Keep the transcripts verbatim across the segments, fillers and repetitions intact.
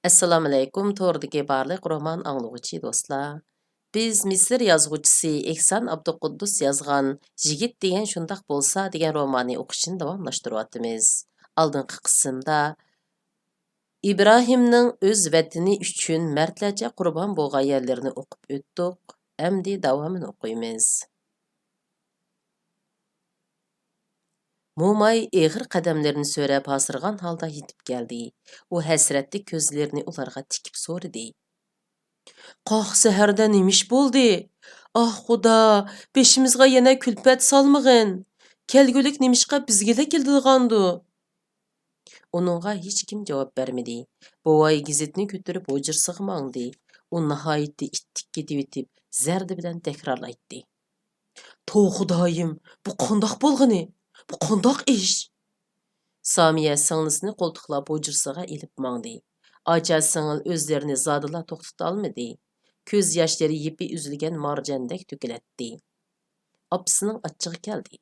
ئەسسالامۇئەلەيكۇم، توردىكى بارلىق رومان ئاڭلىغۇچى دوستلار. بىز مىسىر يازغۇچىسى ئېھسان ئابدۇقۇددۇس يازغان يىگىت دېگەن شۇنداق بولسا دېگەن روماننى ئوقۇشنى داۋاملاشتۇرۇۋاتىمىز. ئالدىنقى قىسىمدا ئىبراھىمنىڭ ئۆز ۋەتىنى ئۈچۈن مەردلەرچە قۇربان بولغان يەرلىرىنى ئوقۇپ ئۆتتۇق. ئەمدى داۋامىنى ئوقۇيمىز. موماي ئېغىر قەدەملىرىنى سۆرەپ ھاسىرىغان ھالدا يېتىپ كەلدى. ئۇ ھەسرەتلىك كۆزلىرىنى ئۇلارغا تىكىپ سورىدى. قاھ سەھەردە نېمە ئىش بولدى؟ ئاھ خۇدا، بېشىمىزغا يەنە كۈلپەت سالمىغىن. كەلگۈلۈك نېمىشقا بىزگىلا كېلىدىغاندۇ؟ ئۇنىڭغا ھېچكىم جاۋاب بەرمىدى. بوۋاي گېزىتنى كۆتۈرۈپ ھۇجرىسىغا ماڭدى. ئۇ ناھايىتى ئىتتىك كېتىۋېتىپ، زەردە بىلەن تەكرارلايتتى. توۋا خۇدايىم، بۇ قانداق بولغىنى؟ بۇ قانداق ئىش؟ سامىيە سىڭلىسىنى قولتۇقلاپ ھۇجرىسىغا ئېلىپ ماڭدى. ئاچا سىڭىل ئۆزلىرىنى زادىلا توختىتالمىدى. كۆز ياشلىرى يىپى ئۈزۈلگەن مارجاندەك تۆكۈلەتتى. ئاپىسىنىڭ ئاچچىقى كەلدى.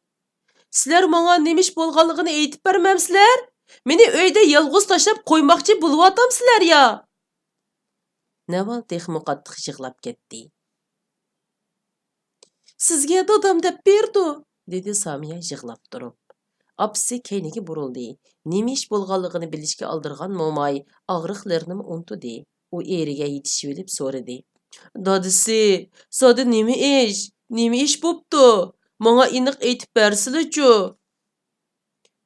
سىلەر ماڭا نېمە ئىش بولغانلىقىنى ئېيتىپ بەرمەمسىلەر؟ مېنى ئۆيدە يالغۇز تاشلاپ قويماقچى بولۇۋاتامسىلەر يا؟ نەۋال تېخىمۇ قاتتىق يىغلاپ كەتتى. سىزگە دادام دەپ بېرىدۇ، دېدى سامىيە يىغلاپ تۇرۇپ. ئاپىسى كەينىگە بۇرۇلدى. نېمە ئىش بولغانلىقىنى بىلىشكە ئالدىرىغان موماي ئاغرىقلىرىنىمۇ ئۇنتۇدى. ئۇ ئېرىگە يېتىشىۋېلىپ سورىدى. دادىسى، زادى نېمە ئىش؟ نېمە ئىش بوپتۇ؟ ماڭا ئېنىق ئېيتىپ بەرسىلىچۇ؟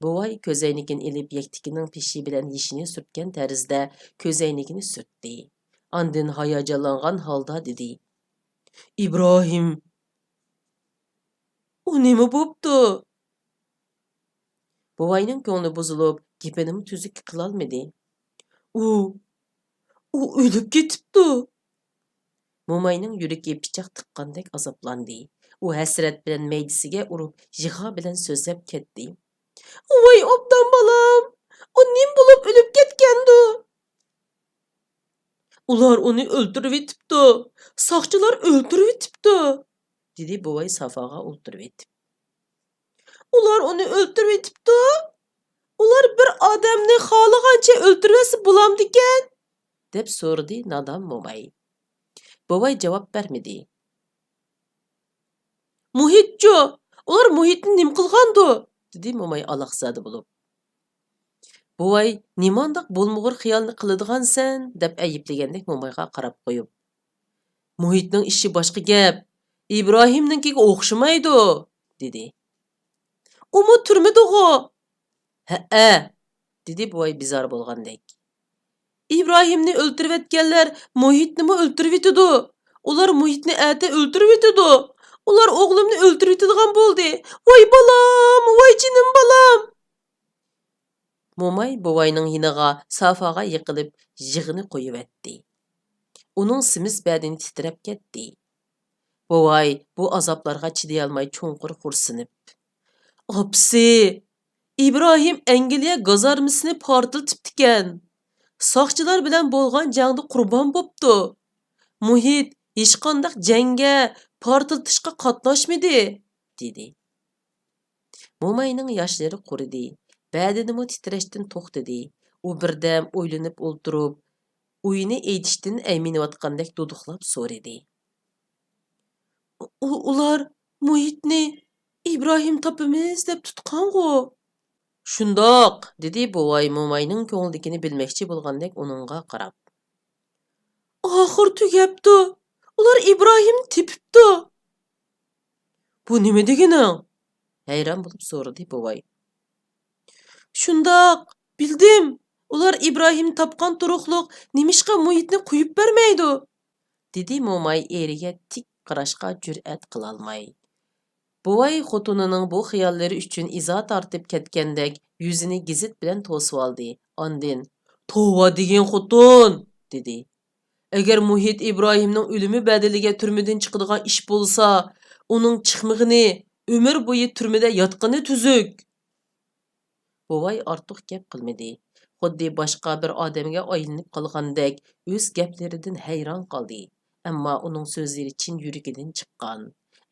بوۋاي كۆزەينىكىنى ئېلىپ يەكتىكىنىڭ پېشى بىلەن يېشىنى سۈرتكەن تەرزدە كۆزەينىكىنى سۈرتتى. ئاندىن ھاياجانلانغان ھالدا دېدى. ئىبراھىم! ئۇ نېمە بوپتۇ؟ بوۋاينىڭ كۆڭلى بۇزۇلۇپ، گېپىنىمۇ تۈزۈك قىلالمىدى. ئۇ، ئۇ ئۆلۈپ كېتىپتۇ. موماينىڭ يۈرىكى پىچاق تىققاندەك ئازابلاندى. ئۇ ھەسرەت بىلەن مەيدىسىگە ئۇرۇپ، يىغا بىلەن سۆزلەپ كەتتى. ۋاي ئوبدان بالام! ئۇ نېمە بولۇپ ئۆلۈپ كەتكەندۇ؟ ئۇلار ئۇنى ئۆلتۈرۈۋېتىپتۇ. ساقچىلار ئۆلتۈرۈۋېتىپتۇ، دېدى بوۋاي سافاغا ئولتۇرۇۋېتىپ. ئۇلار ئۇنى ئۆلتۈرۈۋېتىپتۇ؟ ئۇلار بىر ئادەمنى خالىغانچە ئۆلتۈرۈۋەتسە بولامدىكەن؟ دەپ سورىدى نادان موماي. بوۋاي جاۋاب بەرمىدى. مۇھىتچۇ؟ ئۇلار مۇھىتنى نېمە قىلغاندۇ؟ دېدى موماي ئالاقزادە بولۇپ. بوۋاي، نېمانداق بولمىغۇر خىيالنى قىلىدىغانسەن؟ دەپ ئەيىبلىگەندەك مومايغا قاراپ قويۇپ. مۇھىتنىڭ ئىشى باشقا گەپ. ئىبراھىمنىڭكىگە ئوخشىمايدۇ، دېدى. ئۇمۇ تۈرمىدىغۇ؟ ھەئە، دېدى بوۋاي بىزار بولغاندەك. ئىبراھىمنى ئۆلتۈرۈۋەتكەنلەر مۇھىتنىمۇ ئۆلتۈرۈۋېتىدۇ. ئۇلار مۇھىتنى ئەتە ئۆلتۈرۈۋېتىدۇ. ئۇلار ئوغلۇمنى ئۆلتۈرۈۋېتىدىغان بولدى. ۋاي بالام، ۋاي جېنىم بالام! موماي بوۋاينىڭ يېنىغا سافاغا يىقىلىپ يىغىنى قويۇۋەتتى. ئۇنىڭ سېمىز بەدىنى تىترەپ كەتتى. بوۋاي بۇ ئازابلارغا چىدىيالماي چوڭقۇر خورسىنىپ، ئاپىسى، ئىبراھىم ئەنگلىيە گازارمىسىنى پارتلىتىپتىكەن. ساقچىلار بىلەن بولغان جەڭدە قۇربان بوپتۇ. مۇھىت ھېچقانداق جەڭگە، پارتلىتىشقا قاتناشمىدى، دېدى. موماينىڭ ياشلىرى قۇرۇدى، بەدىنىمۇ تىترەشتىن توختىدى. ئۇ بىردەم ئويلىنىپ ئولتۇرۇپ، ئويىنى ئېيتىشتىن ئەيمىنىۋاتقاندەك دۇدۇقلاپ سورىدى. ئۇ-، ئۇلار مۇھىتنى ئىبراھىم تاپىمىز دەپ تۇتقانغۇ؟ شۇنداق، دېدى بوۋاي موماينىڭ كۆڭلىدىكىنى بىلمەكچى بولغاندەك ئۇنىڭغا قاراپ. ئاخىر تۈگەپتۇ. ئۇلار ئىبراھىمنى تېپىپتۇ. بۇ نېمە دېگىنىڭ؟ ھەيران بولۇپ سورىدى بوۋاي. شۇنداق، بىلدىم. ئۇلار ئىبراھىمنى تاپقان تۇرۇقلۇق نېمىشقا مۇھىتنى قويۇپ بەرمەيدۇ؟ دېدى موماي ئېرىگە تىك قاراشقا جۈرئەت قىلالماي. بوۋاي خوتۇنىنىڭ بۇ خىياللىرى ئۈچۈن ئىزا تارتىپ كەتكەندەك يۈزىنى گېزىت بىلەن توسۇۋالدى. ئاندىن، توۋا دېگىن خوتۇن! دېدى. ئەگەر مۇھىت ئىبراھىمنىڭ ئۆلۈمى بەدىلىگە تۈرمىدىن چىقىدىغان ئىش بولسا، ئۇنىڭ چىقمىغىنى، ئۆمۈر بويى تۈرمىدە ياتقىنى تۈزۈك. بوۋاي ئارتۇق گەپ قىلمىدى. خۇددى باشقا بىر ئادەمگە ئايلىنىپ قالغاندەك ئۆز گەپلىرىدىن ھەيران قالدى. ئەمما ئۇنىڭ سۆزلىرى چىن يۈرىكىدىن چىققان.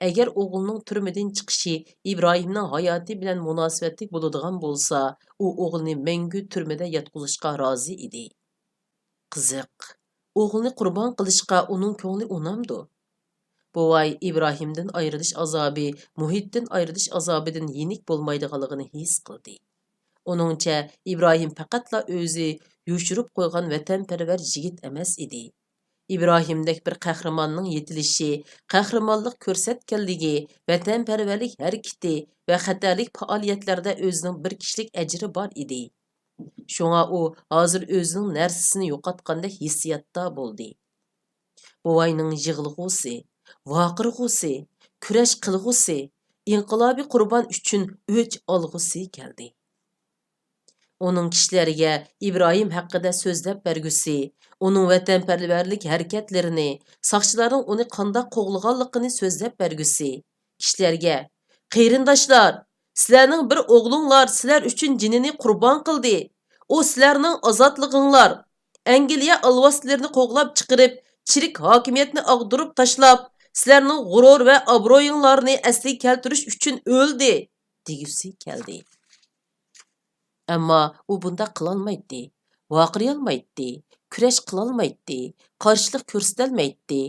ئەگەر ئوغلىنىڭ تۈرمىدىن چىقىشى ئىبراھىمنىڭ ھاياتى بىلەن مۇناسىۋەتلىك بولىدىغان بولسا، ئۇ ئوغلىنى مەڭگۈ تۈرمىدە ياتقۇزۇشقا رازى ئىدى. قىزىق، ئوغلىنى قۇربان قىلىشقا ئۇنىڭ كۆڭلى ئۇنامدۇ؟ بوۋاي ئىبراھىمدىن ئايرىلىش ئازابى مۇھىتتىن ئايرىلىش ئازابىدىن يېنىك بولمايدىغانلىقىنى ھېس قىلدى. ئۇنىڭچە، ئىبراھىم پەقەتلا ئۆزى يوشۇرۇپ قويغان ۋەتەنپەرۋەر يىگىت ئەمەس ئىدى. ئىبراھىمدەك بىر قەھرىماننىڭ يېتىلىشى، قەھرىمانلىق كۆرسەتكەنلىكى، ۋەتەنپەرۋەرلىك ھەرىكىتى ۋە خەتەرلىك پائالىيەتلەردە ئۆزىنىڭ بىر كىشىلىك ئەجرى بار ئىدى. شۇڭا ئۇ ھازىر ئۆزىنىڭ نەرسىسىنى يوقاتقاندەك ھېسسىياتتا بولدى. بوۋاينىڭ يىغلىغۇسى، ۋارقىرىغۇسى، كۈرەش قىلغۇسى، ئىنقىلابىي قۇربان ئۈچۈن ئۆچ ئالغۇسى كەلدى. ئۇنىڭ كىشىلەرگە ئىبراھىم ھەققىدە سۆزلەپ بەرگۈسى، ئۇنىڭ ۋەتەنپەرۋەرلىك ھەرىكەتلىرىنى، ساقچىلارنىڭ ئۇنى قانداق قوغلىغانلىقىنى سۆزلەپ بەرگۈسى، كىشىلەرگە، قېرىنداشلار، سىلەرنىڭ بىر ئوغلۇڭلار سىلەر ئۈچۈن جېنىنى قۇربان قىلدى. ئۇ سىلەرنىڭ ئازادلىقىڭلار. ئەنگلىيە ئالۋاستىلىرىنى قوغلاپ چىقىرىپ، چىرىك ھاكىمىيەتنى ئاغدۇرۇپ تاشلاپ، سىلەرنىڭ غۇرۇر ۋە ئابرۇيۇڭلارنى ئەسلىگە كەلتۈرۈش ئۈچۈن ئۆلدى، دېگۈسى كەلدى. ئەمما ئۇ بۇنداق قىلالمايتتى، ۋارقىرىيالمايتتى، كۈرەش قىلالمايتتى، قارشىلىق كۆرسىتەلمەيتتى.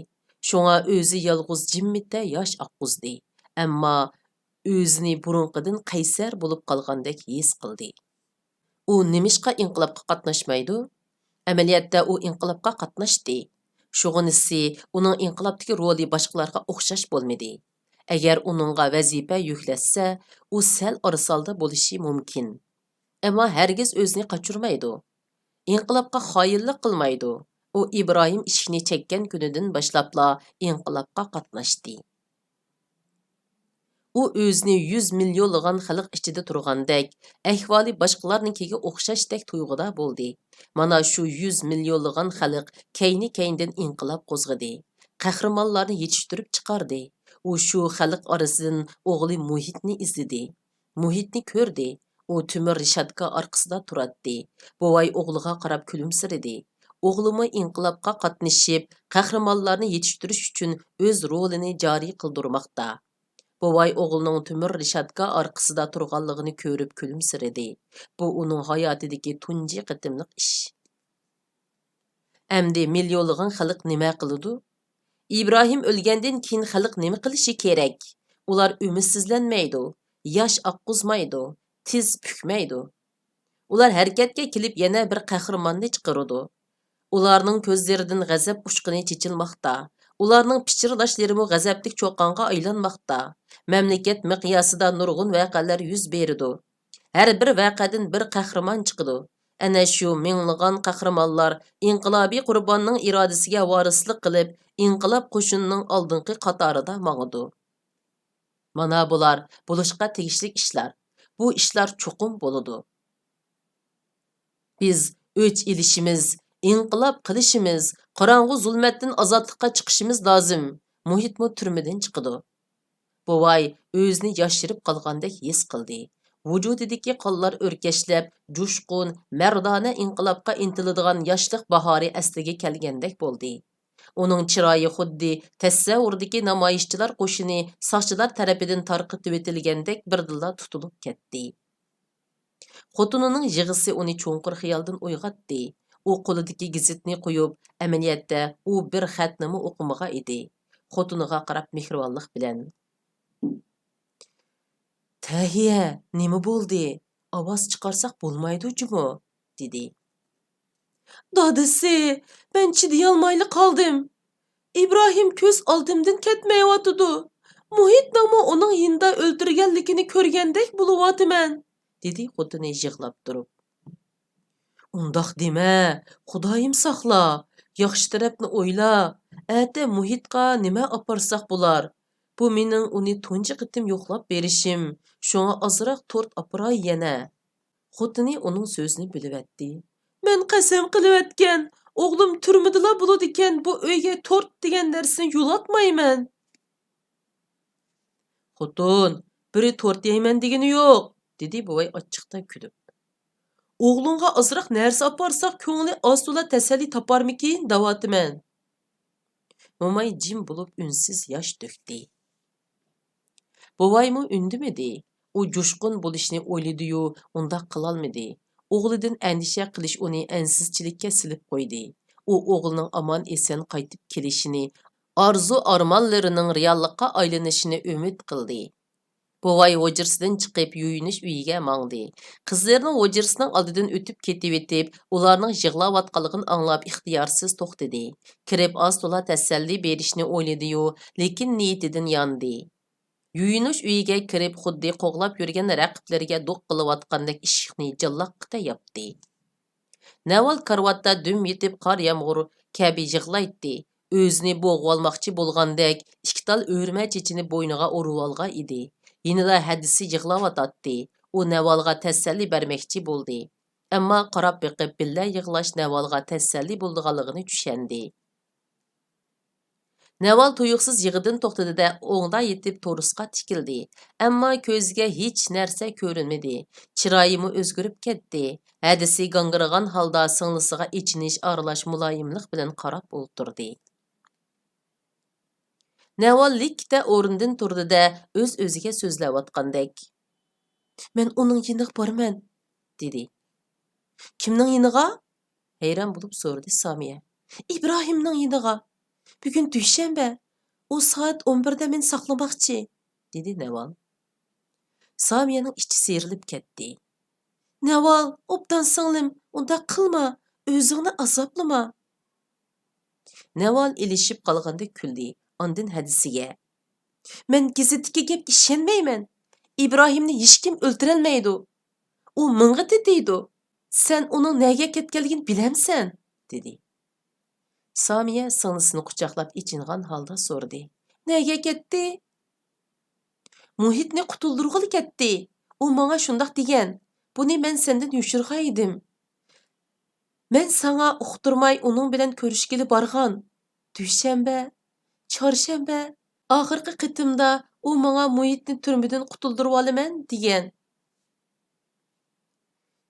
شۇڭا ئۆزى يالغۇز جىممىتە ياش ئاققۇزدى. ئەمما ئۆزىنى بۇرۇنقىدىن قەيسەر بولۇپ قالغاندەك ھېس قىلدى. ئۇ نېمىشقا ئىنقىلابقا قاتناشمايدۇ؟ ئەمەلىيەتتە ئۇ ئىنقىلابقا قاتناشتى. شۇغىنىسى ئۇنىڭ ئىنقىلابتىكى رولى باشقىلارغا ئوخشاش بولمىدى. ئەگەر ئۇنىڭغا ۋەزىپە يۈكلەتسە، ئۇ سەل ئارىسالدا بولۇشى مۇمكىن. ئەمما ھەرگىز ئۆزىنى قاچۇرمايدۇ. ئىنقىلابقا خائىنلىق قىلمايدۇ. ئۇ ئىبراھىم ئىشىكنى چەككەن كۈنىدىن باشلاپلا ئىنقىلابقا قاتناشتى. ئۇ ئۆزىنى يۈز مىليونلىغان خەلق ئىچىدە تۇرغاندەك، ئەھۋالى باشقىلارنىڭكىگە ئوخشاشتەك تۇيغۇدا بولدى. مانا شۇ يۈز مىليونلىغان خەلق كەينى-كەينىدىن ئىنقىلاب قوزغىدى. قەھرىمانلارنى يېتىشتۈرۈپ چىقاردى. ئۇ شۇ خەلق ئارىسىدىن ئوغلى مۇھىتنى ئىزدىدى. مۇھىتنى كۆردى. ئۇ تۆمۈر رېشاتكا ئارقىسىدا تۇراتتى. بوۋاي ئوغلىغا قاراپ كۈلۈمسىرىدى. ئوغلىمۇ ئىنقىلابقا قاتنىشىپ، قەھرىمانلارنى يېتىشتۈرۈش ئۈچۈن ئۆز رولىنى جارى قىلدۇرماقتا. بوۋاي ئوغلىنىڭ تۆمۈر رېشاتكا ئارقىسىدا تۇرغانلىقىنى كۆرۈپ كۈلۈمسىرىدى. بۇ ئۇنىڭ ھاياتىدىكى تۇنجى قېتىملىق ئىش. ئەمدى مىليونلىغان خەلق نېمە قىلىدۇ؟ ئىبراھىم ئۆلگەندىن كېيىن خەلق نېمە قىلىشى كېرەك؟ ئۇلار ئۈمىدسىزلەنمەيدۇ، ياش ئاققۇزمايدۇ، تىز پۈكمەيدۇ. ئۇلار ھەرىكەتكە كېلىپ يەنە بىر قەھرىماننى چىقىرىدۇ. ئۇلارنىڭ كۆزلىرىدىن غەزەپ ئۇچقۇنى چېچىلماقتا. ئۇلارنىڭ پىچىرلاشلىرىمۇ غەزەپلىك چۇقانغا ئايلانماقتا. مەملىكەت مىقياسىدا نۇرغۇن ۋەقەلەر يۈز بېرىدۇ. ھەر بىر ۋەقەدىن بىر قەھرىمان چىقىدۇ. ئەنە شۇ مىڭلىغان قەھرىمانلار ئىنقىلابىي قۇرباننىڭ ئىرادىسىگە ۋارىسلىق قىلىپ، ئىنقىلاب قوشۇنىنىڭ ئالدىنقى قاتارىدا ماڭىدۇ. مانا بۇلار بولۇشقا تېگىشلىك ئىشلار. بۇ ئىشلار چوقۇم بولىدۇ. بىز ئۆچ ئېلىشىمىز، ئىنقىلاب قىلىشىمىز، قاراڭغۇ زۇلمەتتىن ئازادلىققا چىقىشىمىز لازىم. مۇھىتمۇ تۈرمىدىن چىقىدۇ. بوۋاي ئۆزىنى ياشىرىپ قالغاندەك ھېس قىلدى. ۋۇجۇدىدىكى قانلار ئۆركەشلەپ، جۇشقۇن، مەردانە ئىنقىلابقا ئىنتىلىدىغان ياشلىق باھارى ئەسلىگە كەلگەندەك بولدى. ئۇنىڭ چىرايى خۇددى تەسەۋۋۇردىكى نامايىشچىلار قوشۇنى ساقچىلار تەرىپىدىن تارقىتىۋېتىلگەندەك بىردىنلا تۇتۇلۇپ كەتتى. خوتۇنىنىڭ يىغىسى ئۇنى چوڭقۇر خىيالدىن ئويغاتتى. ئۇ قولىدىكى گېزىتنى قويۇپ، ئەمەلىيەتتە ئۇ بىر خەتنىمۇ ئوقۇمىغان ئىدى. خوتۇنىغا قاراپ مېھرىبانلىق بىلەن، «تەھىيە، نېمە بولدى؟ ئاۋاز چىقارساق بولمايدۇ جۇمۇ؟» دېدى. «دادىسى، مەن چىدىيالمايلا قالدىم. ئىبراھىم كۆز ئالدىمدىن كەتمەيۋاتىدۇ. مۇھىتنىڭمۇ ئۇنىڭ يېنىدا ئۆلتۈرگەنلىكىنى كۆرگەندەك بولۇۋاتىمەن»، دېدى خوتۇنى يىغلاپ تۇرۇپ. «ئۇنداق دېمە، خۇدايىم ساقلا، ياخشى تەرەپنى ئويلا. ئەتە مۇھىتقا نېمە ئاپارساق بولار؟ بۇ مېنىڭ ئۇنى تۇنجى قېتىم يوقلاپ بېرىشىم، شۇڭا ئازراق تورت ئاپىراي يەنە.» خوتۇنى ئۇنىڭ سۆزىنى بۆلۈۋەتتى. «مەن قەسەم قىلىۋەتكەن، ئوغلۇم تۈرمىدىلا بولىدىكەن، بۇ ئۆيگە تورت دېگەن نەرسىنى يولاتمايمەن.» «خوتۇن، بىرى تورت يەيمەن دېگىنى يوق»، دېدى بوۋاي ئاچچىقتا كۈلۈپ. «ئوغلۇڭغا ئازراق نەرسە ئاپارساق، كۆڭلى ئاز-تولا تەسەللى تاپارمىكىن دەۋاتىمەن.» موماي جىم بولۇپ ئۈنسىز ياش تۆكتى. بوۋايمۇ ئۈندىمىدى. ئۇ جۇشقۇن بولۇشنى ئويلىدىيۇ، ئۇنداق قىلالمىدى. ئوغلىدىن ئەندىشە قىلىش ئۇنى ئەنسىزچىلىككە سېلىپ قويدى. ئۇ ئوغلىنىڭ ئامان-ئېسەن قايتىپ كېلىشىنى، ئارزۇ-ئارمانلىرىنىڭ رېئاللىققا ئايلىنىشىنى ئۈمىد قىلدى. بوۋاي ھۇجرىسىدىن چىقىپ، يۇيۇنۇش ئۆيىگە ماڭدى. قىزلىرىنىڭ ھۇجرىسىنىڭ ئالدىدىن ئۆتۈپ كېتىۋېتىپ، ئۇلارنىڭ يىغلاۋاتقانلىقىنى ئاڭلاپ، ئىختىيارسىز توختىدى. كىرىپ، ئاز-تولا تەسەللى بېرىشنى ئويلىدى-يۇ، لېكىن نىيىتىدىن ياندى. يۇيۇنۇش ئۆيىگە كىرىپ، خۇددى قوغلاپ يۈرگەن رەقىبلىرىگە دوق قىلىۋاتقاندەك ئىشىكنى جىللاققىدە ياپتى. نەۋال كارىۋاتتا دۈم يېتىپ، قار-يامغۇر كەبى يىغلايتتى. ئۆزىنى بوغۇۋالماقچى بولغاندەك، ئىككى تال ئۆرمە چېچىنى بوينىغا ئورىۋالغان ئىدى. يەنىلا ھەدىسى يىغلاۋاتاتتى. ئۇ نەۋالغا تەسەللى بەرمەكچى بولدى. ئەمما قاراپ بېقىپ، بىللە يىغلاش نەۋالغا تەسەللى بولىدىغانلىقىنى چۈشەندى. نەۋال تۇيۇقسىز يىغىدىن توختىدى-دە، ئوڭدا يېتىپ تورۇسقا تىكىلدى. ئەمما كۆزىگە ھېچ نەرسە كۆرۈنمىدى. چىرايىمۇ ئۆزگىرىپ كەتتى. ھەدىسى گاڭگىرىغان ھالدا سىڭلىسىغا ئېچىنىش ئارىلاش مۇلايىملىق بىلەن قاراپ ئولتۇردى. نەۋال لىككىدە ئورنىدىن تۇردى-دە، ئۆز-ئۆزىگە سۆزلەۋاتقاندەك: «مەن ئۇنىڭ يېنىغا بارىمەن» دېدى. «كىمنىڭ يېنىغا؟» ھەيران بولۇپ سورىدى سامىيە. «ئىبراھىمنىڭ يېنىغا. بۈگۈن دۈشەنبە. ئۇ سائەت ئون بىردە مېنى ساقلىماقچى» دېدى نەۋال. سامىيەنىڭ ئىچى سىيرىلىپ كەتتى. «نەۋال، ئوبدان سىڭلىم، ئۇنداق قىلما، ئۆزۈڭنى ئازابلىما.» نەۋال ئېلىشىپ قالغاندەك كۈلدى، ئاندىن ھەدىسىگە: «مەن گېزىتتىكى گەپكە ئىشەنمەيمەن. ئىبراھىمنى ھېچكىم ئۆلتۈرەلمەيدۇ. ئۇ مىڭغا تېتىيدۇ. سەن ئۇنىڭ نەگە كەتكەنلىكىنى بىلەمسەن؟» دېدى. سامىيە سىڭلىسىنى قۇچاقلاپ ئېچىنغان ھالدا سورىدى: «نەگە كەتتى؟» «مۇھىتنى قۇتۇلدۇرغىلى كەتتى. ئۇ ماڭا شۇنداق دېگەن. بۇنى مەن سەندىن يوشۇرغان ئىدىم. مەن ساڭا ئۇقتۇرماي ئۇنىڭ بىلەن كۆرۈشكىلى بارغان. دۈشەنبە، چارشەنبە، ئاخىرقى قېتىمدا ئۇ ماڭا مۇھىتنى تۈرمىدىن قۇتۇلدۇرۇۋالىمەن دېگەن.»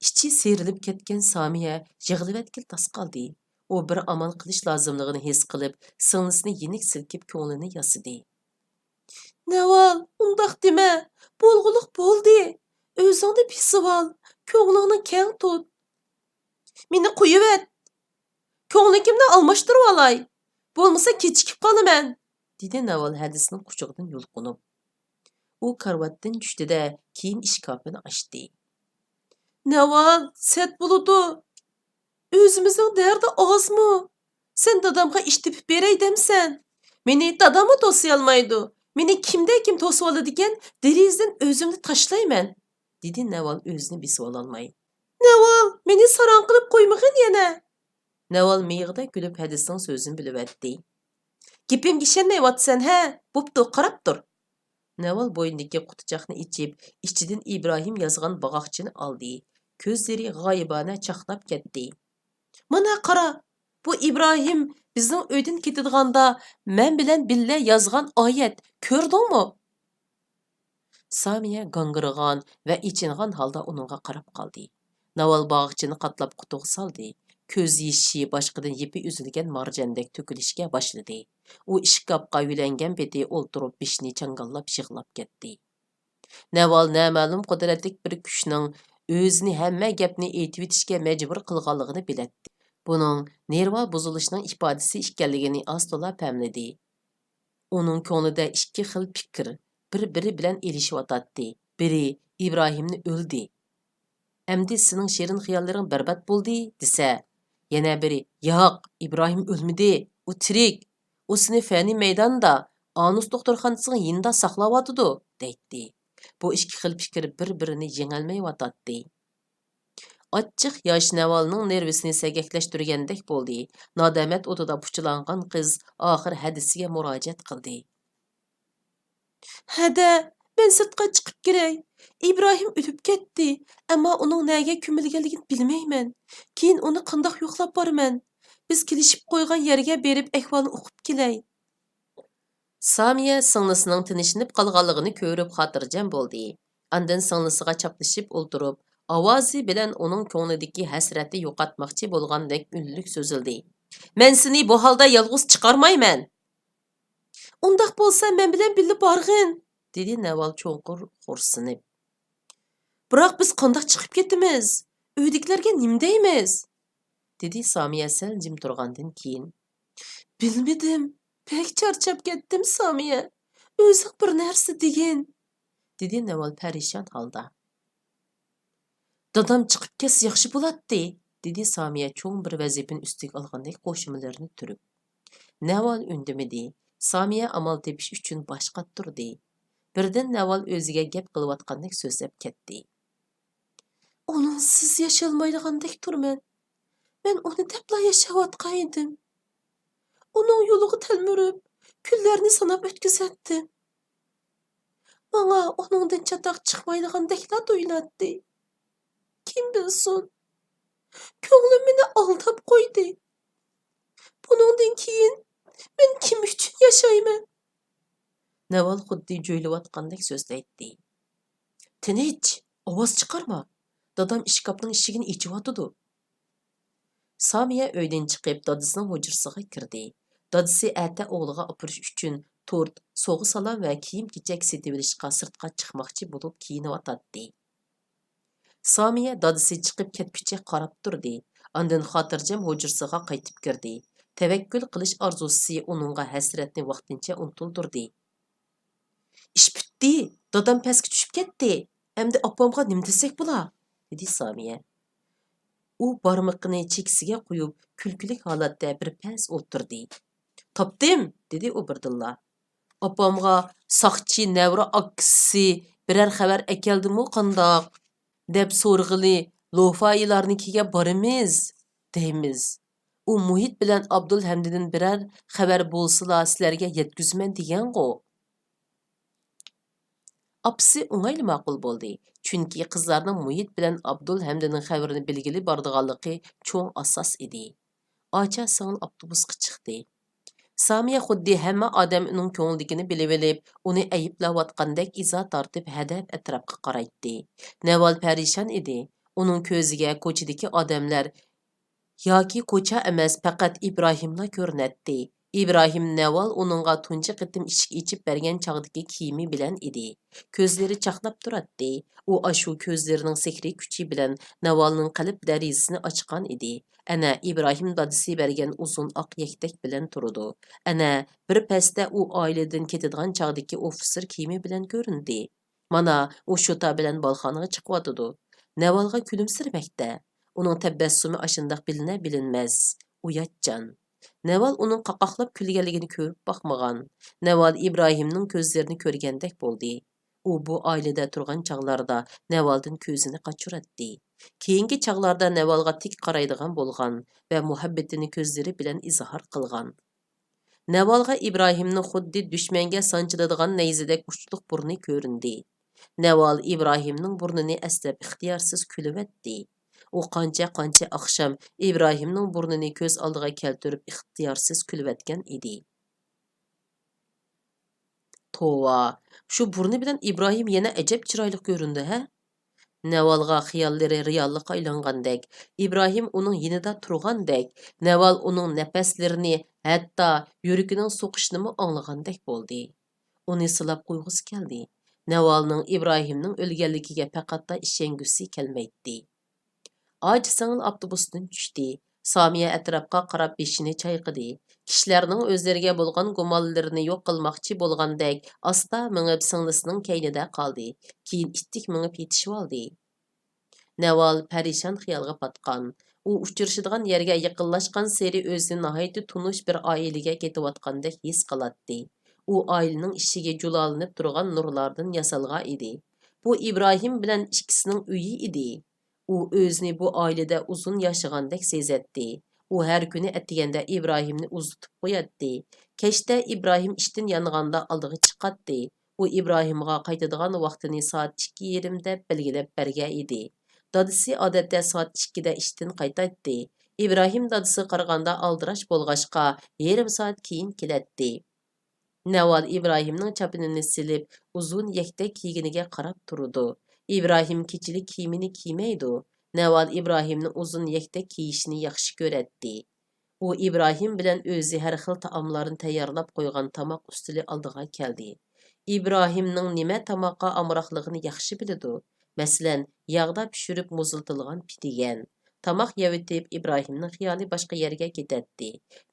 ئىچى سىيرىلىپ كەتكەن سامىيە يىغلىۋەتكىلى تاس قالدى. ئۇ بىر ئامال قىلىش لازىملىقىنى ھېس قىلىپ، سىڭلىسىنى يېنىك سىلكىپ، كۆڭلىنى ياسىدى. «نەۋال، ئۇنداق دېمە. بولغۇلۇق بولدى. ئۆزۈڭنى بېسىۋال. كۆڭلۈڭنى كەڭ تۇت. مېنى قويۇۋەت. كۆڭلىكىمنى ئالماشتۇرۇۋالاي. بولمىسا كېچىكىپ قالىمەن.» دېدى نەۋال ھەدىسىنىڭ قۇچىقىدىن يۇلقۇنۇپ. ئۇ كارىۋاتتىن چۈشتى-دە، كىيىم ئىشكاپىنى ئاچتى. «نەۋال، سەت بولىدۇ. ئۆزىمىزنىڭ دەردى ئازمۇ؟ سەن دادامغا ئىش تېپىپ بېرەي دەمسەن؟ مېنى داداممۇ توسىيالمايدۇ. مېنى كىمدە كىم توسۇۋالىدىكەن، دېرىزىدىن ئۆزۈمنى تاشلايمەن.» دېدى نەۋال ئۆزىنى بېسىۋالالماي. «نەۋال، مېنى ساراڭ قىلىپ قويمىغىن يەنە.» نەۋال مىيىقىدە كۈلۈپ ھەدىسىنىڭ سۆزىنى بۆلۈۋەتتى. «گېپىمگە ئىشەنمەيۋاتىسەن ھە؟ بوپتۇ، قاراپ تۇر.» نەۋال بوينىدىكى قوتىچاقنى ئېچىپ، ئىچىدىن ئىبراھىم يازغان باغاقچىنى ئالدى. كۆزلىرى غايىبانە چاقناپ كەتتى. «مانا قارا، بۇ ئىبراھىم بىزنىڭ ئۆيدىن كېتىدىغاندا مەن بىلەن بىللە يازغان ئايەت، كۆردۈڭمۇ؟» سامىيە گاڭگىرىغان ۋە ئېچىنغان ھالدا ئۇنىڭغا قاراپ قالدى. ناۋال باغاقچىنى قاتلاپ قۇتىغا سالدى. كۆز يېشى باشقىدىن يىپى ئۈزۈلگەن مارجاندەك تۆكۈلۈشكە باشلىدى. ئۇ ئىشكاپقا يۆلەنگەن پېتى ئولتۇرۇپ بېشىنى چاڭگاللاپ يىغلاپ كەتتى. نەۋال نامەلۇم قۇدرەتلىك بىر كۈچنىڭ ئۆزىنى ھەممە گەپنى ئېيتىۋېتىشكە مەجبۇر قىلغانلىقىنى بىلەتتى. بۇنىڭ نېرۋا بۇزۇلۇشنىڭ ئىپادىسى ئىكەنلىكىنى ئاز-تولا پەملىدى. ئۇنىڭ كۆڭلىدە ئىككى خىل پىكىر بىر-بىرى بىلەن ئېلىشىۋاتاتتى. بىرى: «ئىبراھىمنى ئۆلدى، ئەمدى سېنىڭ شېرىن خىياللىرىڭ بەربات بولدى» دېسە، يەنە بىرى: «ياق، ئىبراھىم ئۆلمىدى، ئۇ تىرىك، ئۇ سېنى فەنى مەيدانىدا، ئانۇس دوختۇرخانىسىنىڭ يېنىدا ساقلاۋاتىدۇ» دەيتتى. بۇ ئىككى خىل پىكىر بىر-بىرىنى يېڭەلمەيۋاتاتتى. ئاچچىق ياش نەۋالنىڭ نېرۋىسىنى سەگەكلەشتۈرگەندەك بولدى. نادامەت ئوتىدا پۇچىلانغان قىز ئاخىر ھەدىسىگە مۇراجىئەت قىلدى. «ھەدە، مەن سىرتقا چىقىپ كىرەي. ئىبراھىم ئۆلۈپ كەتتى، ئەمما ئۇنىڭ نەگە كۆمۈلگەنلىكىنى بىلمەيمەن. كېيىن ئۇنى قانداق يوقلاپ بارىمەن؟ بىز كېلىشىپ قويغان يەرگە بېرىپ ئەھۋالنى ئۇقۇپ كېلەي.» سامىيە سىڭلىسىنىڭ تىنچلىنىپ قالغانلىقىنى كۆرۈپ خاتىرجەم بولدى. ئاندىن سىڭلىسىغا چاپلىشىپ ئولتۇرۇپ، ئاۋازى بىلەن ئۇنىڭ كۆڭلىدىكى ھەسرەتنى يوقاتماقچى بولغاندەك ئۈنلۈك سۆزلىدى. «مەن سېنى بۇ ھالدا يالغۇز چىقارمايمەن!» «ئۇنداق بولسا مەن بىلەن بىللە بارغىن!» دېدى نەۋال چوڭقۇر خورسىنىپ. «بىراق بىز قانداق چىقىپ كېتىمىز؟ ئۆيدىكىلەرگە نېمە دەيمىز؟» دېدى سامىيە سەل جىم تۇرغاندىن كېيىن. بىلمىدىم، بەك چارچاپ كەتتىم، سامىيە. ئۆزۈڭ بىر نەرسە دېگىن، دېدى نەۋال پەرىشان ھالدا. دادام چىقىپ كەتسە ياخشى بولاتتى، دېدى سامىيە چوڭ بىر ۋەزىپىنى ئۈستىگە ئالغاندەك قوشۇمىلىرىنى تۈرۈپ. نەۋال ئۈندىمىدى. سامىيە ئامال تېپىش ئۈچۈن باش قاتتۇردى. بىردىن نەۋال ئۆزىگە گەپ قىلىۋاتقاندەك سۆزلەپ كەتتى. ئۇنىڭسىز ياشىيالمايدىغاندەك تۇرىمەن. مەن ئۇنى دەپلا ياشاۋاتقان ئىدىم. ئۇنىڭ يولىغا تەلمۈرۈپ، كۈنلەرنى ساناپ ئۆتكۈزەتتىم. ماڭا ئۇنىڭدىن چاتاق چىقمايدىغاندەكلا تۇيۇلاتتى. كىم بىلسۇن، كۆڭلۈم مېنى ئالداپ قويدى. بۇنىڭدىن كېيىن مەن كىم ئۈچۈن ياشايمەن؟ نەۋال خۇددى جۆيلۈۋاتقاندەك سۆزلەيتتى. تىنچ، ئاۋاز چىقارما. دادام ئىشكاپنىڭ ئىشىكىنى ئېچىۋاتىدۇ. سامىيە ئۆيدىن چىقىپ، دادىسىنىڭ ھۇجرىسىغا كىردى. دادىسى ئەتە ئوغلىغا ئاپىرىش ئۈچۈن تورت، سوغا سالام ۋە كىيىم-كېچەك سېتىۋېلىشقا سىرتقا چىقماقچى بولۇپ كىيىنىۋاتاتتى. سامىيە دادىسى چىقىپ كەتكۈچە قاراپ تۇردى. ئاندىن خاتىرجەم ھۇجرىسىغا قايتىپ كىردى. تەۋەككۈل قىلىش ئارزۇسى ئۇنىڭغا ھەسرەتنى ۋاقتىنچە ئۇنتۇلدۇردى. ئىش پۈتتى، دادام پەسكە چۈشۈپ كەتتى. ئەمدى ئاپامغا نېمە دېسەك بولا؟ دېدى سامىيە. ئۇ بارمىقىنى چېكىسىگە قويۇپ، كۈلكىلىك ھالەتتە بىر پەس ئولتۇردى. تاپتىم، دېدى ئۇ بىردىنلا. ئاپامغا ساقچى نەۋرە ئاكىسى بىرەر خەۋەر ئەكەلدىمۇ قانداق؟ دەپ سورىغىلى، لوفايىلارنىڭكىگە بارىمىز، دەيمىز. ئۇ مۇھىت بىلەن ئابدۇل ھەمدىدىن بىرەر خەۋەر بولسىلا سىلەرگە يەتكۈزىمەن دېگەنغۇ. ئاپىسى ئوڭايلا ماقۇل بولدى، چۈنكى قىزلارنىڭ مۇھىت بىلەن ئابدۇل ھەمدىنىڭ خەۋىرىنى بىلگىلى بارىدىغانلىقى چوڭ ئاساس ئىدى. ئاچا سىڭىل ئاپتوبۇسقا چىقتى. سامىيە خۇددى ھەممە ئادەم ئۇنىڭ كۆڭلىدىكىنى بىلىۋېلىپ، ئۇنى ئەيىبلەۋاتقاندەك ئىزا تارتىپ ھەدەپ ئەتراپقا قارايتتى. نەۋال پەرىشان ئىدى. ئۇنىڭ كۆزىگە كوچىدىكى ئادەملەر ياكى كوچا ئەمەس، پەقەت ئىبراھىملا كۆرۈنەتتى. ئىبراھىم نەۋال ئۇنىڭغا تۇنجى قېتىم ئىشىك ئېچىپ بەرگەن چاغدىكى كىيىمى بىلەن ئىدى. كۆزلىرى چاقناپ تۇراتتى. ئۇ ئاشۇ كۆزلىرىنىڭ سېھرىي كۈچى بىلەن نەۋالنىڭ قەلب دەرىزىسىنى ئاچقان ئىدى. ئەنە، ئىبراھىم دادىسى بەرگەن ئۇزۇن ئاق يەكتەك بىلەن تۇرىدۇ. ئەنە، بىر پەستە ئۇ ئائىلىدىن كېتىدىغان چاغدىكى ئوفىتسېر كىيىمى بىلەن كۆرۈندى. مانا، ئۇ شوتا بىلەن بالخانىغا چىقىۋاتىدۇ. نەۋالغا كۈلۈمسىرىمەكتە. ئۇنىڭ تەبەسسۇمى ئاشۇنداق بىلىنە-بىلىنمەس، ئۇياتچان. نەۋال ئۇنىڭ قاقاقلاپ كۈلگەنلىكىنى كۆرۈپ باقمىغان. نەۋال ئىبراھىمنىڭ كۆزلىرىنى كۆرگەندەك بولدى. ئۇ بۇ ئائىلىدە تۇرغان چاغلاردا نەۋالدىن كۆزىنى قاچۇراتتى. كېيىنكى چاغلاردا نەۋالغا تىك قارايدىغان بولغان ۋە مۇھەببىتىنى كۆزلىرى بىلەن ئىزھار قىلغان. نەۋالغا ئىبراھىمنىڭ خۇددى دۈشمەنگە سانچىلىدىغان نەيزىدەك ئۇچلۇق بۇرنى كۆرۈندى. نەۋال ئىبراھىمنىڭ بۇرنىنى ئەسلەپ ئىختىيارسىز كۈلۈۋەتتى. ئۇ قانچە-قانچە ئاخشام ئىبراھىمنىڭ بۇرنىنى كۆز ئالدىغا كەلتۈرۈپ ئىختىيارسىز كۈلۈۋەتكەن ئىدى. توۋا، شۇ بۇرنى بىلەن ئىبراھىم يەنە ئەجەب چىرايلىق كۆرۈندى ھە؟ نەۋالغا خىياللىرى رېئاللىققا ئايلانغاندەك، ئىبراھىم ئۇنىڭ يېنىدا تۇرغاندەك، نەۋال ئۇنىڭ نەپەسلىرىنى، ھەتتا يۈرىكىنىڭ سوقۇشىنىمۇ ئاڭلىغاندەك بولدى. ئۇنى سىلاپ قويغۇسى كەلدى. نەۋالنىڭ ئىبراھىمنىڭ ئۆلگەنلىكىگە پەقەتلا ئىشەنگۈسى كەلمەيتتى. ئاچا سىڭىل ئاپتوبۇستىن چۈشتى. سامىيە ئەتراپقا قاراپ بېشىنى چايقىدى. كىشىلەرنىڭ ئۆزلىرىگە بولغان گۇمانلىرىنى يوق قىلماقچى بولغاندەك ئاستا مېڭىپ سىڭلىسىنىڭ كەينىدە قالدى. كېيىن ئىتتىك مېڭىپ يېتىشىۋالدى. نەۋال پەرىشان خىيالغا پاتقان. ئۇ ئۇچرىشىدىغان يەرگە يېقىنلاشقانسېرى ئۆزىنى ناھايىتى تونۇش بىر ئائىلىگە كېتىۋاتقاندەك ھېس قىلاتتى. ئۇ ئائىلىنىڭ ئىشىكى جۇلالىنىپ تۇرغان نۇرلاردىن ياسالغان ئىدى. بۇ ئىبراھىم بىلەن ئىككىسىنىڭ ئۆيى ئىدى. ئۇ ئۆزىنى بۇ ئائىلىدە ئۇزۇن ياشىغاندەك سېزەتتى. ئۇ ھەر كۈنى ئەتىگەندە ئىبراھىمنى ئۇزىتىپ قوياتتى. كەچتە ئىبراھىم ئىشتىن يانغاندا ئالدىغا چىقاتتى. ئۇ ئىبراھىمغا قايتىدىغان ۋاقتىنى سائەت ئىككى يېرىم دەپ بەلگىلەپ بەرگەن ئىدى. دادىسى ئادەتتە سائەت ئىككىدە ئىشتىن قايتاتتى. ئىبراھىم دادىسىغا قارىغاندا ئالدىراش بولغاچقا، يېرىم سائەت كېيىن كېلەتتى. نەۋال ئىبراھىمنىڭ چاپىنىنى سېلىپ، ئۇزۇن يەكتەك كىيگىنىگە قاراپ تۇرىدۇ. ئىبراھىم كېچىلىك كىيىمىنى كىيمەيدۇ. نەۋال ئىبراھىمنىڭ ئۇزۇن يەكتەك كىيىشىنى ياخشى كۆرەتتى. ئۇ ئىبراھىم بىلەن ئۆزى ھەر خىل تائاملارنى تەييارلاپ قويغان تاماق ئۈستىلى ئالدىغا كەلدى. ئىبراھىمنىڭ نېمە تاماققا ئامراقلىقىنى ياخشى بىلىدۇ. مەسىلەن، ياغدا پىشۇرۇپ مۇزلىتىلغان پىدىگەن، تاماق يەۋېتىپ، ئىبراھىمنىڭ خىيالى باشقا يەرگە كېتەتتى.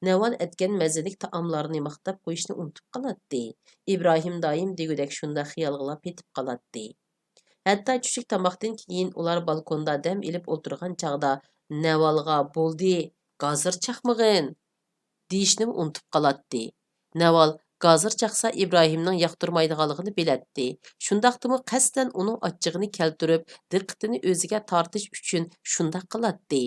نەۋال ئەتكەن مەززىلىك تائاملارنى ماختاپ قويۇشنى ئۇنتۇپ قالاتتى. ئىبراھىم دائىم دېگۈدەك شۇنداق خىيالغىلا پېتىپ قالاتتى. ھەتتا چۈشلۈك تاماقتىن كېيىن ئۇلار بالكوندا دەم ئېلىپ ئولتۇرغان چاغدا نەۋالغا «بولدى، گازىر چاقمىغىن» دېيىشنىمۇ ئۇنتۇپ قالاتتى. نەۋال گازىر چاقسا ئىبراھىمنىڭ ياقتۇرمايدىغانلىقىنى بىلەتتى. شۇنداقتىمۇ قەستەن ئۇنىڭ ئاچچىقىنى كەلتۈرۈپ، دىققىتىنى ئۆزىگە تارتىش ئۈچۈن شۇنداق قىلاتتى.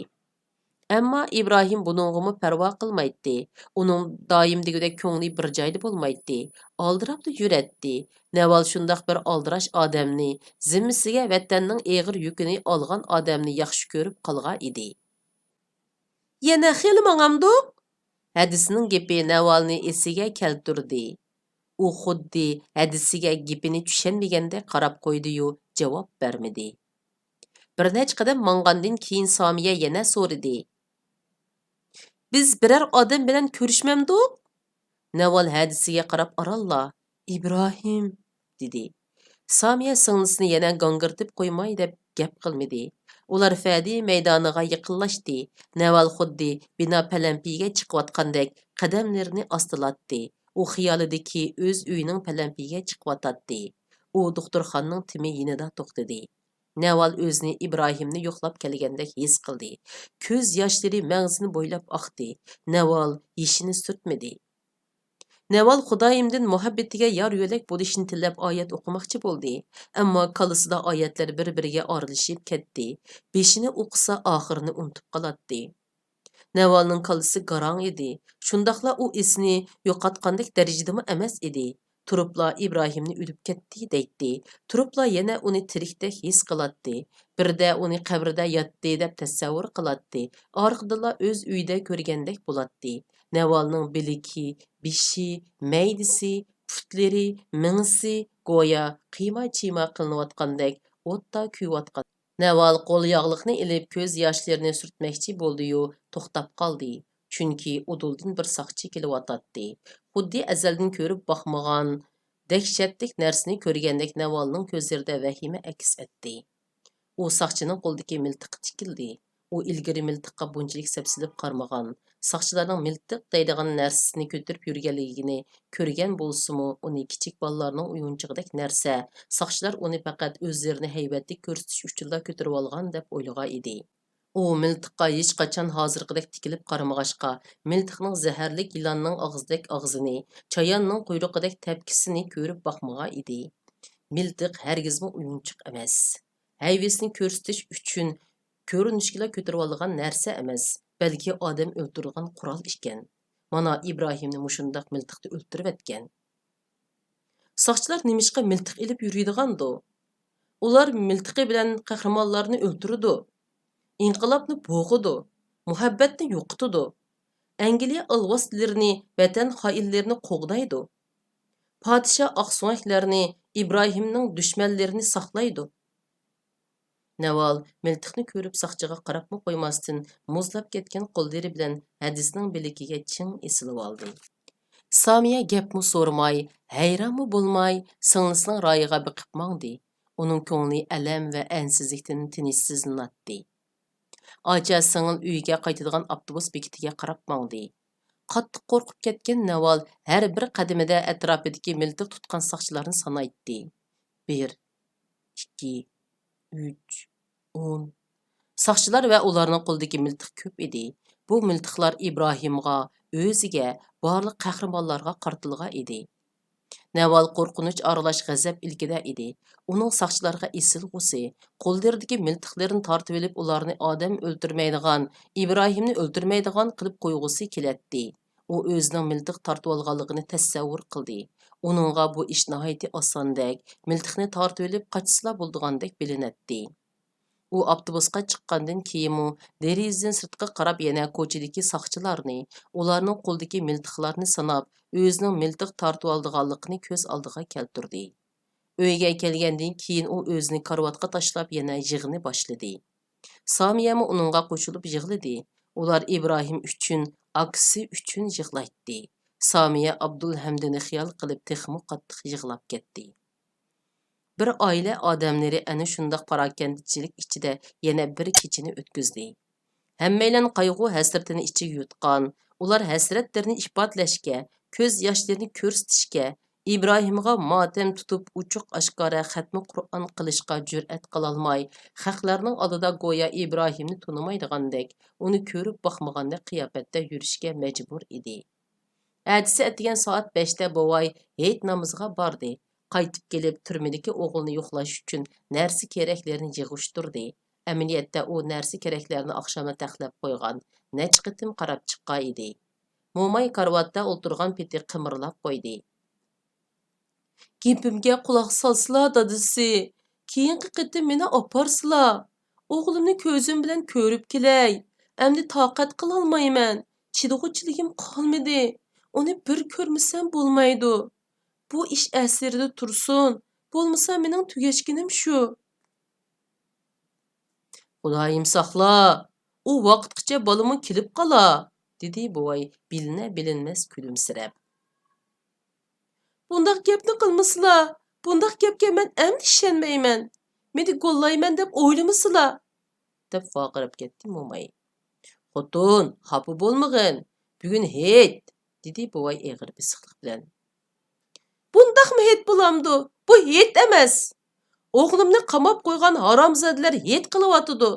ئەمما ئىبراھىم بۇنىڭغىمۇ پەرۋا قىلمايتتى. ئۇنىڭ دائىم دېگۈدەك كۆڭلى بىر جايدا بولمايتتى. ئالدىراپلا يۈرەتتى. نەۋال شۇنداق بىر ئالدىراش ئادەمنى، زىممىسىگە ۋەتەننىڭ ئېغىر يۈكىنى ئالغان ئادەمنى ياخشى كۆرۈپ قالغان ئىدى. «يەنە خېلى ماڭامدۇق؟» ھەدىسىنىڭ گېپى نەۋالنى ئېسىگە كەلتۈردى. ئۇ خۇددى ھەدىسىگە گېپىنى چۈشەنمىگەندەك قاراپ قويدى-يۇ، جاۋاب بەرمىدى. بىر نەچچە قەدەم ماڭغاندىن كېيىن سامىيە يەنە سورىدى: «بىز بىرەر ئادەم بىلەن كۆرۈشمەمدۇق؟» نەۋال ھەدىسىگە قاراپ ئارانلا: «ئىبراھىم» دېدى. سامىيە سىڭلىسىنى يەنە گاڭگىرىتىپ قويماي دەپ گەپ قىلمىدى. ئۇلار فەدى مەيدانىغا يېقىنلاشتى. نەۋال خۇددى بىنا پەلەمپىيگە چىقىۋاتقاندەك قەدەملىرىنى ئاستىلاتتى. ئۇ خىيالىدىكى ئۆز ئۆيىنىڭ پەلەمپىيگە چىقىۋاتاتتى. ئۇ دوختۇرخانىنىڭ تېمى يېنىدا توختىدى. نەۋال ئۆزىنى ئىبراھىمنى يوقلاپ كەلگەندەك ھېس قىلدى. كۆز ياشلىرى مەڭزىنى بويلاپ ئاقتى. نەۋال يېشىنى سۈرتمىدى. نەۋال خۇدايىمدىن مۇھەببىتىگە يار-يۆلەك بولۇشنى تىلەپ ئايەت ئوقۇماقچى بولدى. ئەمما كاللىسىدا ئايەتلەر بىر-بىرىگە ئارىلىشىپ كەتتى. بېشىنى ئوقۇسا ئاخىرىنى ئۇنتۇپ قالاتتى. نەۋالنىڭ كاللىسى گاراڭ ئىدى. شۇنداقلا ئۇ ئېسىنى يوقاتقاندەك دەرىجىدىمۇ ئەمەس ئىدى. تۇرۇپلا «ئىبراھىمنى ئۆلۈپ كەتتى» دەيتتى. تۇرۇپلا يەنە ئۇنى تىرىكتەك ھېس قىلاتتى. بىردە ئۇنى قەبرىدە ياتتى دەپ تەسەۋۋۇر قىلاتتى. ئارقىدىنلا ئۆز ئۆيىدە كۆرگەندەك بولاتتى. نەۋالنىڭ بىلىكى، بېشى، مەيدىسى، پۇتلىرى، مېڭىسى گويا قىيما-چىيما قىلىنىۋاتقاندەك ئوتتا كۆيۈۋاتقان. نەۋال قول ياغلىقنى ئېلىپ، كۆز ياشلىرىنى سۈرتمەكچى بولدى-يۇ، توختاپ قالدى. چۈنكى ئۇدۇلدىن بىر ساقچى كېلىۋاتاتتى. خۇددى ئەزەلدىن كۆرۈپ باقمىغان دەھشەتلىك نەرسىنى كۆرگەندەك نەۋالنىڭ كۆزلىرىدە ۋەھىمە ئەكس ئەتتى. ئۇ ساقچىنىڭ قولىدىكى مىلتىققا تىكىلدى. ئۇ ئىلگىرى مىلتىققا بۇنچىلىك سەپسېلىپ قارىمىغان. ساقچىلارنىڭ مىلتىق دەيدىغان نەرسىسىنى كۆتۈرۈپ يۈرگەنلىكىنى كۆرگەن بولسىمۇ، ئۇنى كىچىك بالىلارنىڭ ئويۇنچۇقىدەك نەرسە، ساقچىلار ئۇنى پەقەت ئۆزلىرىنى ھەيۋەتلىك كۆرسىتىش ئۈچۈنلا كۆتۈرۈۋالغان دەپ ئويلىغان ئىدى. ئۇ مىلتىققا ھېچقاچان ھازىرقىدەك تىكىلىپ قارىمىغاچقا، مىلتىقنىڭ زەھەرلىك يىلاننىڭ ئاغزىدەك ئاغزىنى، چاياننىڭ قۇيرۇقىدەك تەپكىسىنى كۆرۈپ باقمىغان ئىدى. مىلتىق ھەرگىزمۇ ئويۇنچۇق ئەمەس. ھەيۋىسىنى كۆرسىتىش ئۈچۈن كۆرۈنۈشكىلا كۆتۈرۈۋالغان نەرسە ئەمەس، بەلكى ئادەم ئۆلتۈرىدىغان قورال ئىكەن. مانا، ئىبراھىمنى مۇشۇنداق مىلتىقتا ئۆلتۈرۈۋەتكەن. ساقچىلار نېمىشقا مىلتىق ئېلىپ يۈرىدىغاندۇ؟ ئۇلار مىلتىقى بىلەن قەھرىمانلارنى ئۆلتۈرىدۇ، ئىنقىلابنى بوغىدۇ، مۇھەببەتنى يوقىتىدۇ، ئەنگلىيە ئالۋاستىلىرىنى، ۋەتەن خائىنلىرىنى قوغدايدۇ. پادىشاھ ئاقسۆڭەكلەرنى، ئىبراھىمنىڭ دۈشمەنلىرىنى ساقلايدۇ. نەۋال مىلتىقنى كۆرۈپ ساقچىغا قاراپمۇ قويماستىن، مۇزلاپ كەتكەن قوللىرى بىلەن ھەدىسىنىڭ بىلىكىگە چىڭ ئېسىلىۋالدى. سامىيە گەپمۇ سورىماي، ھەيرانمۇ بولماي، سىڭلىسىنىڭ رايىغا بېقىپ ماڭدى. ئۇنىڭ كۆڭلى ئەلەم ۋە ئەنسىزلىكتىن تىنچسىزلىناتتى. ئاچا سىڭىل ئۆيىگە قايتىدىغان ئاپتوبۇس بېكىتىگە قاراپ ماڭدى. قاتتىق قورقۇپ كەتكەن نەۋال ھەر بىر قەدىمىدە ئەتراپىدىكى مىلتىق تۇتقان ساقچىلارنى سانايتتى. بىر، ئىككى، ئۈچ، ئون. ساقچىلار ۋە ئۇلارنىڭ قولىدىكى مىلتىق كۆپ ئىدى. بۇ مىلتىقلار ئىبراھىمغا، ئۆزىگە، بارلىق قەھرىمانلارغا قارىتىلغان ئىدى. نەۋال قورقۇنچ ئارىلاش غەزەپ ئىلكىدە ئىدى. ئۇنىڭ ساقچىلارغا ئېسىلغۇسى، قوللىرىدىكى مىلتىقلىرىنى تارتىۋېلىپ، ئۇلارنى ئادەم ئۆلتۈرمەيدىغان، ئىبراھىمنى ئۆلتۈرمەيدىغان قىلىپ قويغۇسى كېلەتتى. ئۇ ئۆزىنىڭ مىلتىق تارتىۋالغانلىقىنى تەسەۋۋۇر قىلدى. ئۇنىڭغا بۇ ئىش ناھايىتى ئاساندەك، مىلتىقنى تارتىۋېلىپ قاچسىلا بولىدىغاندەك بىلىنەتتى. ئۇ ئاپتوبۇسقا چىققاندىن كېيىنمۇ دېرىزىدىن سىرتقا قاراپ يەنە كوچىدىكى ساقچىلارنى، ئۇلارنىڭ قولىدىكى مىلتىقلارنى ساناپ، ئۆزىنىڭ مىلتىق تارتىۋالىدىغانلىقىنى كۆز ئالدىغا كەلتۈردى. ئۆيگە كەلگەندىن كېيىن ئۇ ئۆزىنى كارىۋاتقا تاشلاپ يەنە يىغىنى باشلىدى. سامىيەمۇ ئۇنىڭغا قوشۇلۇپ يىغلىدى. ئۇلار ئىبراھىم ئۈچۈن، ئاكىسى ئۈچۈن يىغلايتتى. سامىيە ئابدۇلھەمدىنى خىيال قىلىپ تېخىمۇ قاتتىق يىغلاپ كەتتى. بىر ئائىلە ئادەملىرى ئەنە شۇنداق پاراكەندىچىلىك ئىچىدە يەنە بىر كېچىنى ئۆتكۈزدى. ھەممەيلەن قايغۇ-ھەسرىتىنى ئىچىگە يۇتقان. ئۇلار ھەسرەتلىرىنى ئىپادىلەشكە، كۆز ياشلىرىنى كۆرسىتىشكە، ئىبراھىمغا ماتەم تۇتۇپ، ئوچۇق-ئاشكارا خەتمە قۇرئان قىلىشقا جۈرئەت قىلالماي، خەقلەرنىڭ ئالدىدا گويا ئىبراھىمنى تونۇمايدىغاندەك، ئۇنى كۆرۈپ باقمىغاندەك قىياپەتتە يۈرۈشكە مەجبۇر ئىدى. ئەتىسى ئەتىگەن سائەت بەشتە بوۋاي ھېيت نامىزىغا باردى. قايتىپ كېلىپ، تۈرمىدىكى ئوغلىنى يوقلاش ئۈچۈن نەرسە-كېرەكلىرىنى يىغىشتۇردى. ئەمەلىيەتتە ئۇ نەرسە-كېرەكلەرنى ئاخشاملا تەخلەپ قويغان، نەچچە قېتىم قاراپ چىققان ئىدى. موماي كارىۋاتتا ئولتۇرغان پېتى قىمىرلاپ قويدى. گېپىمگە قۇلاق سالسىلا، دادىسى، كېيىنقى قېتىم مېنى ئاپارسىلا. ئوغلۇمنى كۆزۈم بىلەن كۆرۈپ كېلەي. ئەمدى تاقەت قىلالمايمەن. چىدىغۇچىلىكىم قالمىدى. ئۇنى بىر كۆرمىسەم بولمايدۇ. بۇ ئىش ئەسىرىدە تۇرسۇن. بولمىسا مېنىڭ تۈگەشكىنىم شۇ. خۇدايىم ساقلا، ئۇ ۋاقىتقىچە بالىمۇ كېلىپ قالا، دېدى بوۋاي بىلىنە-بىلىنمەس كۈلۈمسىرەپ. بۇنداق گەپنى قىلمىسىلا، بۇنداق گەپكە مەن ئەمدى ئىشەنمەيمەن. مېنى گوللايمەن دەپ ئويلىمىسىلا، دەپ ۋارقىراپ كەتتى موماي. خوتۇن، خاپا بولمىغىن، بۈگۈن ھېيت، دېدى بوۋاي ئېغىر بېسىقلىق بىلەن. بۇنداقمۇ ھېيت بولامدۇ؟ بۇ ھېيت ئەمەس. ئوغلۇمنى قاماپ قويغان ھارامزادىلەر ھېيت قىلىۋاتىدۇ.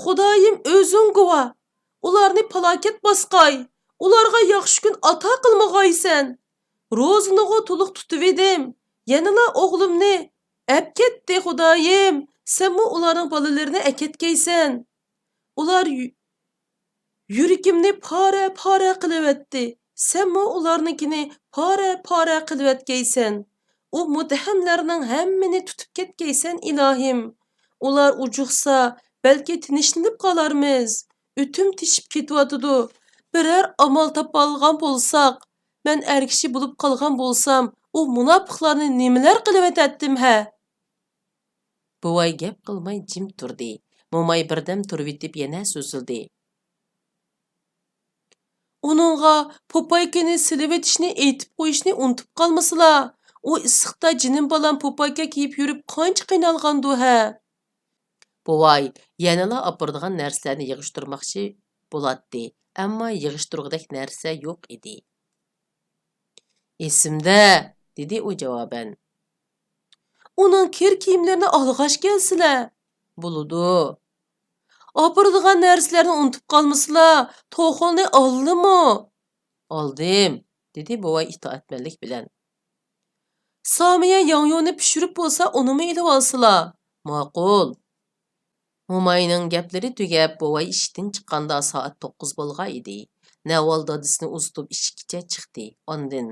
خۇدايىم ئۆزۈڭ گۇۋاھ. ئۇلارنى پالاكەت باسقاي. ئۇلارغا ياخشى كۈن ئاتا قىلمىغايسەن. روزىنىغۇ تولۇق تۇتۇۋىدىم. يەنىلا ئوغلۇمنى ئەپكەتتى خۇدايىم. سەنمۇ ئۇلارنىڭ بالىلىرىنى ئەكەتكەيسەن. ئۇلار يۈ-، يۈرىكىمنى پارە-پارە قىلىۋەتتى. سەنمۇ ئۇلارنىڭكىنى پارە-پارە قىلىۋەتكەيسەن. ئۇ مۇتتەھەملەرنىڭ ھەممىنى تۇتۇپ كەتكەيسەن، ئىلاھىم. ئۇلار ئۇجۇقسا، بەلكى تىنچلىنىپ قالارمىز. ئۆتۈم تېشىپ كېتىۋاتىدۇ. بىرەر ئامال تاپالىغان بولساق، مەن ئەر كىشى بولۇپ قالغان بولسام، ئۇ مۇناپىقلارنى نېمىلەر قىلىۋېتەتتىم ھە؟ بوۋاي گەپ قىلماي جىم تۇردى. موماي بىردەم تۇرۇۋېتىپ يەنە سۆزلىدى. ئۇنىڭغا پوپايكىنى سېلىۋېتىشنى ئېيتىپ قويۇشنى ئۇنتۇپ قالمىسىلا. ئۇ ئىسسىقتا جېنىم بالام پوپايكا كىيىپ يۈرۈپ قانچە قىينالغاندۇ ھە؟ بوۋاي يەنىلا ئاپىرىدىغان نەرسىلەرنى يىغىشتۇرماقچى بولاتتى، ئەمما يىغىشتۇرغۇدەك نەرسە يوق ئىدى. ئېسىمدە، دېدى ئۇ جاۋابەن. ئۇنىڭ كىر كىيىملىرىنى ئالغاچ كەلسىلە. بولىدۇ. ئاپىرىدىغان نەرسىلەرنى ئۇنتۇپ قالمىسىلا، توخۇلنى ئالدىمۇ؟ ئالدىم، دېدى بوۋاي ئىتائەتمەنلىك بىلەن. سامىيە ياڭيۇنى پىشۇرۇپ بولسا، ئۇنىمۇ ئېلىۋالسىلا. ماقۇل. موماينىڭ گەپلىرى تۈگەپ، بوۋاي ئىشىكتىن چىققاندا سائەت توققۇز بولغان ئىدى. نەۋال دادىسىنى ئۇزىتىپ ئىشىككىچە چىقتى. ئاندىن،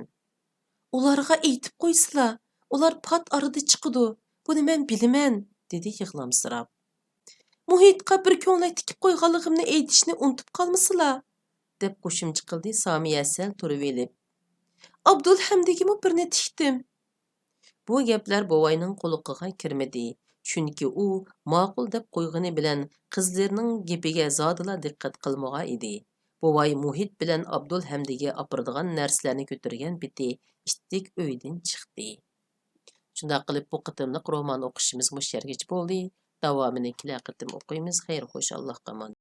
ئۇلارغا ئېيتىپ قويسىلا، ئۇلار پات ئارىدا چىقىدۇ. بۇنى مەن بىلىمەن، دېدى يىغلامسىراپ. مۇھىتقا بىر كۆڭلەك تىكىپ قويغانلىقىمنى ئېيتىشنى ئۇنتۇپ قالمىسىلا، دەپ قوشۇمچە قىلدى سامىيە سەل تۇرۇۋېلىپ. ئابدۇلھەمدىگىمۇ بىرنى تىكتىم. بۇ گەپلەر بوۋاينىڭ قۇلىقىغا كىرمىدى، چۈنكى ئۇ ماقۇل دەپ قويغىنى بىلەن قىزلىرىنىڭ گېپىگە زادىلا دىققەت قىلمىغان ئىدى. بوۋاي مۇھىت بىلەن ئابدۇلھەمدىگە ئاپىرىدىغان نەرسىلەرنى كۆتۈرگەن پېتى ئىتتىك ئۆيدىن چىقتى. شۇنداق قىلىپ، بۇ قېتىملىق رومان ئوقۇشىمىز مۇشۇ يەرگىچە بولدى. داۋامىنى كېلەر قېتىم ئوقۇيمىز. خەير، خوش، ئاللاھقا ئامانەت.